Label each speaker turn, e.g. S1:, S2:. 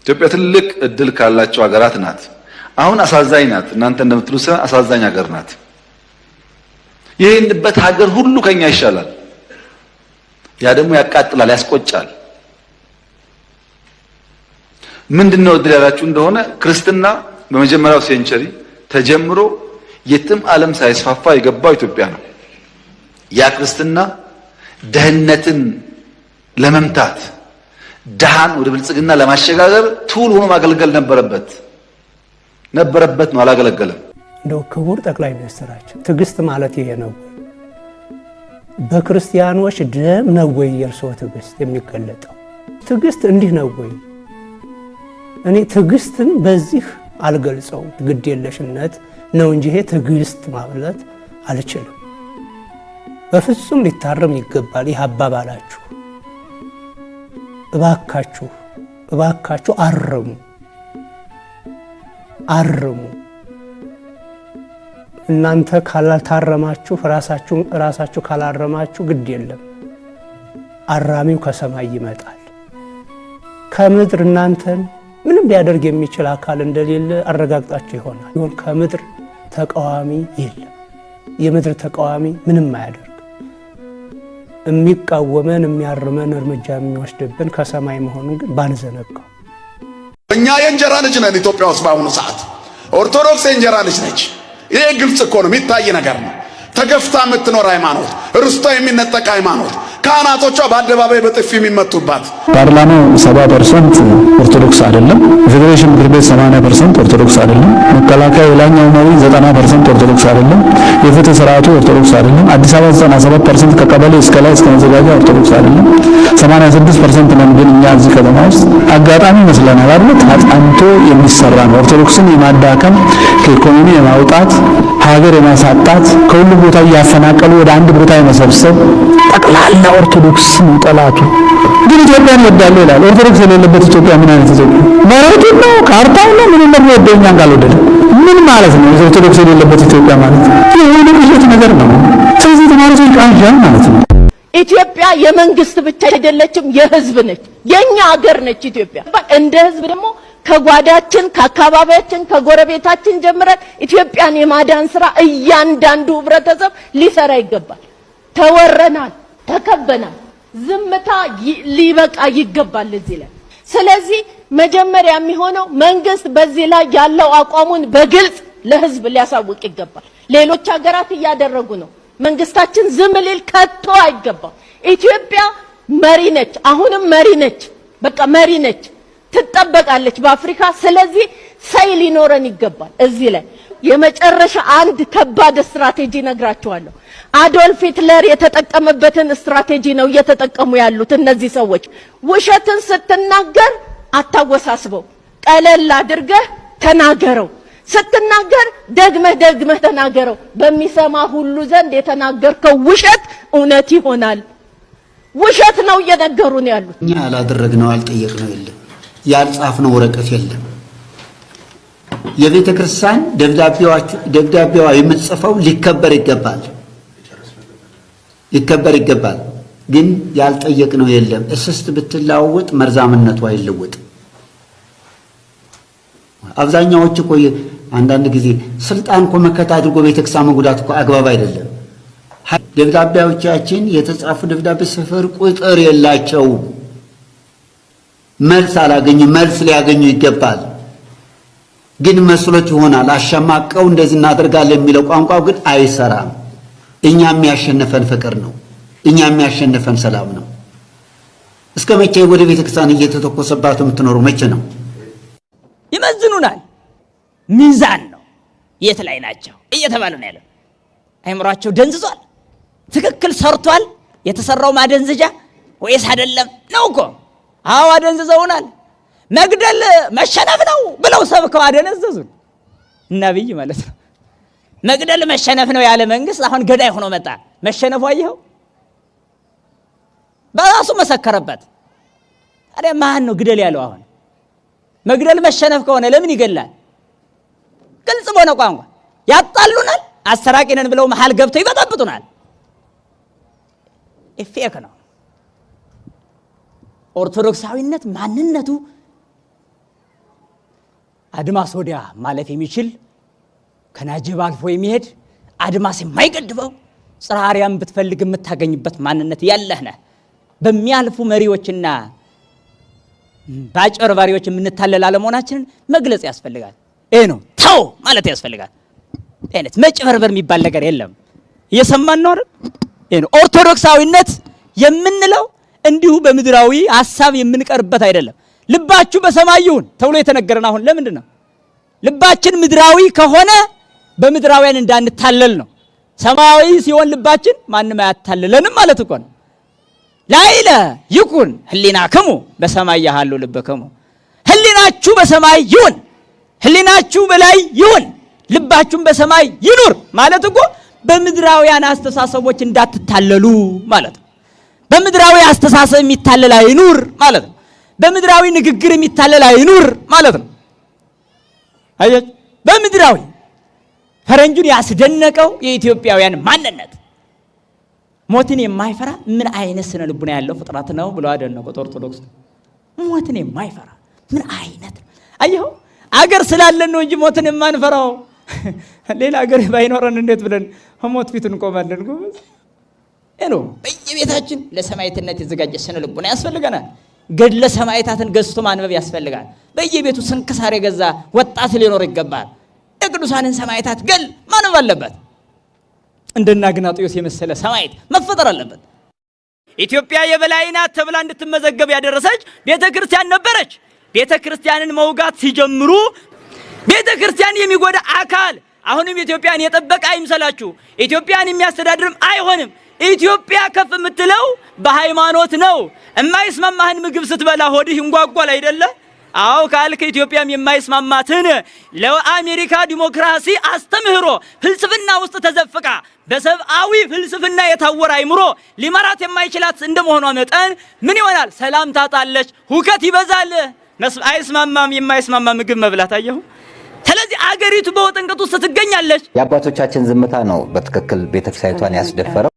S1: ኢትዮጵያ ትልቅ እድል ካላቸው ሀገራት ናት። አሁን አሳዛኝ ናት። እናንተ እንደምትሉ ሳይሆን አሳዛኝ ሀገር ናት። ይህንበት ሀገር ሁሉ ከኛ ይሻላል። ያ ደግሞ ያቃጥላል፣ ያስቆጫል። ምንድነው እድል ያላችሁ እንደሆነ ክርስትና በመጀመሪያው century ተጀምሮ የትም ዓለም ሳይስፋፋ የገባው ኢትዮጵያ ነው። ያ ክርስትና ድህነትን ለመምታት ድሃን ወደ ብልጽግና ለማሸጋገር tool ሆኖ ማገልገል ነበረበት ነው፣ አላገለገለም።
S2: እንደው ክቡር ጠቅላይ ሚኒስትራችን ትዕግስት ማለት ይሄ ነው። በክርስቲያኖች ደም ነው ወይ የእርስዎ ትዕግስት የሚገለጠው? ትዕግስት እንዲህ ነው ወይ? እኔ ትዕግስትን በዚህ አልገልጸውም። ግድ የለሽነት ነው እንጂ ይሄ ትዕግስት ማለት አልችልም። በፍጹም ሊታረም ይገባል ይህ አባባላችሁ። እባካችሁ እባካችሁ አርሙ አርሙ። እናንተ ካላታረማችሁ፣ ራሳችሁ ካላረማችሁ ግድ የለም፣ አራሚው ከሰማይ ይመጣል። ከምድር እናንተን ምንም ሊያደርግ የሚችል አካል እንደሌለ አረጋግጣችሁ ይሆናል። ይሁን ከምድር ተቃዋሚ የለም። የምድር ተቃዋሚ ምንም አያደርግ። የሚቃወመን፣ የሚያርመን፣ እርምጃ የሚወስድብን ከሰማይ መሆኑን ግን ባንዘነጋው።
S3: እኛ የእንጀራ ልጅ ነን። ኢትዮጵያ ውስጥ በአሁኑ ሰዓት ኦርቶዶክስ የእንጀራ ልጅ ነች። ይሄ ግልጽ እኮ ነው፣ የሚታይ ነገር ነው። ተገፍታ የምትኖር ሃይማኖት፣ ርስቷ የሚነጠቅ ሃይማኖት፣ ካህናቶቿ በአደባባይ በጥፊ የሚመቱባት።
S4: ፓርላማው 70% ኦርቶዶክስ አይደለም። የፌዴሬሽን ምክር ቤት 80% ኦርቶዶክስ አይደለም። መከላከያ የላይኛው መሪ 90% ኦርቶዶክስ አይደለም። የፍትህ ስርዓቱ ኦርቶዶክስ አይደለም። አዲስ አበባ 97% ከቀበሌ እስከ ላይ እስከ መዘጋጃ ኦርቶዶክስ አይደለም። 86% ነን ግን እኛ እዚህ ከተማ ውስጥ አጋጣሚ ይመስለናል አይደል? ተጠንቶ የሚሰራ ነው። ኦርቶዶክስን የማዳከም፣ ከኢኮኖሚ የማውጣት፣ ሀገር የማሳጣት፣ ከሁሉም ቦታ እያፈናቀሉ ወደ አንድ ቦታ የመሰብሰብ፣ ጠቅላላ ኦርቶዶክስ ነው ጠላቱ። ግን ኢትዮጵያን እወዳለሁ ይላል። ኦርቶዶክስ የሌለበት ኢትዮጵያ ምን አይነት ኢትዮጵያ? መሬቱን ነው፣ ካርታውን ነው፣ ምን ነው የሚወደው? እኛን ካልወደደ ምን ማለት ነው? ኦርቶዶክስ የሌለበት ኢትዮጵያ ማለት የሆነ ቅዠት ነገር ነው። ስለዚህ ተማሪ ሰዎች ቃዣ ማለት ነው።
S5: ኢትዮጵያ የመንግስት ብቻ አይደለችም፣ የህዝብ ነች። የኛ ሀገር ነች ኢትዮጵያ። እንደ ህዝብ ደግሞ ከጓዳችን፣ ከአካባቢያችን፣ ከጎረቤታችን ጀምረን ኢትዮጵያን የማዳን ስራ እያንዳንዱ ህብረተሰብ ሊሰራ ይገባል። ተወረናል፣ ተከበናል። ዝምታ ሊበቃ ይገባል እዚህ ላይ። ስለዚህ መጀመሪያ የሚሆነው መንግስት በዚህ ላይ ያለው አቋሙን በግልጽ ለህዝብ ሊያሳውቅ ይገባል። ሌሎች ሀገራት እያደረጉ ነው። መንግስታችን ዝም ሊል ከቶ አይገባም። ኢትዮጵያ መሪ ነች፣ አሁንም መሪ ነች። በቃ መሪ ነች፣ ትጠበቃለች በአፍሪካ። ስለዚህ say ሊኖረን ይገባል። እዚህ ላይ የመጨረሻ አንድ ከባድ ስትራቴጂ ነግራችኋለሁ። አዶልፍ ሂትለር የተጠቀመበትን ስትራቴጂ ነው እየተጠቀሙ ያሉት እነዚህ ሰዎች። ውሸትን ስትናገር አታወሳስበው፣ ቀለል አድርገህ ተናገረው። ስትናገር ደግመህ ደግመህ ተናገረው። በሚሰማ ሁሉ ዘንድ የተናገርከው ውሸት እውነት ይሆናል። ውሸት ነው እየነገሩን ያሉት።
S6: እኛ ያላደረግነው፣ ያልጠየቅነው የለም፣ ያልጻፍነው ወረቀት የለም። የቤተ ክርስቲያን ደብዳቤዋ የምትጽፈው ሊከበር ይገባል፣ ሊከበር ይገባል። ግን ያልጠየቅነው የለም። እስስት ብትለዋወጥ መርዛምነቱ አይለወጥም። አብዛኛዎች እኮ አንዳንድ ጊዜ ስልጣን እኮ መከታ አድርጎ ቤተክርስቲያን መጉዳት እኮ አግባብ አይደለም። ደብዳቤዎቻችን የተጻፉ ደብዳቤ ስፍር ቁጥር የላቸውም። መልስ አላገኙ፣ መልስ ሊያገኙ ይገባል። ግን መስሎት ይሆናል አሸማቀው እንደዚህ እናደርጋለን የሚለው ቋንቋው ግን አይሰራም። እኛ የሚያሸንፈን ፍቅር ነው። እኛ የሚያሸንፈን ሰላም ነው። እስከ መቼ ወደ ቤተ ክርስቲያን እየተተኮሰባት የምትኖረው መቼ ነው?
S7: ይመዝኑናል። ሚዛን ነው። የት ላይ ናቸው እየተባለ ነው ያለው። አይምሯቸው ደንዝዟል። ትክክል ሰርቷል የተሰራው ማደንዘጃ ወይስ አይደለም ነው እኮ። አዎ አደንዝዘውናል። መግደል መሸነፍ ነው ብለው ሰብከው አደነዘዙን። እና አብይ ማለት ነው። መግደል መሸነፍ ነው ያለ መንግስት አሁን ገዳይ ሆኖ መጣ። መሸነፉ አየኸው፣ በራሱ መሰከረበት። ታዲያ ማን ነው ግደል ያለው? አሁን መግደል መሸነፍ ከሆነ ለምን ይገላል? ግልጽ በሆነ ቋንቋ ያጣሉናል። አሰራቂ ነን ብለው መሃል ገብተው ይበጠብጡናል። Fake ነው። ኦርቶዶክሳዊነት ማንነቱ አድማስ ወዲያ ማለፍ የሚችል፣ ከናጅብ አልፎ የሚሄድ፣ አድማስ የማይገድበው፣ ጽርሐ አርያም ብትፈልግ የምታገኝበት ማንነት ያለህ ነህ። በሚያልፉ መሪዎችና በአጭበርባሪዎች የምንታለል አለመሆናችንን መግለጽ ያስፈልጋል። ይሄ ነው ተው ማለት ያስፈልጋል። አይነት መጭበርበር የሚባል ነገር የለም። እየሰማን ነው አይደል? ይሄ ነው ኦርቶዶክሳዊነት የምንለው። እንዲሁ በምድራዊ ሀሳብ የምንቀርበት አይደለም። ልባችሁ በሰማይ ይሁን ተብሎ የተነገረን አሁን ለምንድን ነው? ልባችን ምድራዊ ከሆነ በምድራውያን እንዳንታለል ነው። ሰማያዊ ሲሆን ልባችን ማንም አያታልለንም ማለት እኮ ነው። ላዕለ ይኩን ህሊናክሙ በሰማይ የሃሉ ልብክሙ፣ ህሊናችሁ በሰማይ ይሁን፣ ህሊናችሁ በላይ ይሁን፣ ልባችሁም በሰማይ ይኑር ማለት እኮ በምድራውያን አስተሳሰቦች እንዳትታለሉ ማለት ነው። በምድራዊ አስተሳሰብ የሚታለል አይኑር ማለት ነው። በምድራዊ ንግግር የሚታለል አይኑር ማለት ነው። አያችሁ፣ በምድራዊ ፈረንጁን ያስደነቀው የኢትዮጵያውያን ማንነት፣ ሞትን የማይፈራ ምን አይነት ስነ ልቡና ያለው ፍጥረት ነው ብለው አደነቁት። ኦርቶዶክስ ሞትን የማይፈራ ምን አይነት ነው? አየኸው፣ አገር ስላለን ነው እንጂ ሞትን የማንፈራው። ሌላ አገር ባይኖረን እንዴት ብለን ሞት ፊት እንቆማለን? ጎበዝ ነው። በየቤታችን ለሰማዕትነት የተዘጋጀ ስነ ልቡና ያስፈልገናል። ገድለ ሰማዕታትን ገዝቶ ማንበብ ያስፈልጋል። በየቤቱ ስንክሳር የገዛ ወጣት ሊኖር ይገባል። የቅዱሳንን ሰማዕታት ገድል ማንበብ አለበት። እንደነ አግናጥዮስ የመሰለ ሰማዕት መፈጠር አለበት። ኢትዮጵያ የበላይ ናት ተብላ እንድትመዘገብ ያደረሰች ቤተ ክርስቲያን ነበረች። ቤተ ክርስቲያንን መውጋት ሲጀምሩ ቤተ ክርስቲያን የሚጎዳ አካል አሁንም ኢትዮጵያን የጠበቀ አይምሰላችሁ። ኢትዮጵያን የሚያስተዳድርም አይሆንም። ኢትዮጵያ ከፍ የምትለው በሃይማኖት ነው። የማይስማማህን ምግብ ስትበላ ሆድህ ይንጓጓል አይደለ? አዎ ካልክ ኢትዮጵያም የማይስማማትን ለአሜሪካ ዲሞክራሲ አስተምህሮ ፍልስፍና ውስጥ ተዘፍቃ በሰብአዊ ፍልስፍና የታወረ አይምሮ ሊመራት የማይችላት እንደመሆኗ መጠን ምን ይሆናል? ሰላም ታጣለች፣ ሁከት ይበዛል። አይስማማም። የማይስማማ ምግብ መብላት አየሁ። ስለዚህ አገሪቱ በውጥንቅጥ ውስጥ ትገኛለች።
S8: የአባቶቻችን ዝምታ ነው በትክክል ቤተክርስቲያኒቷን ያስደፈረው።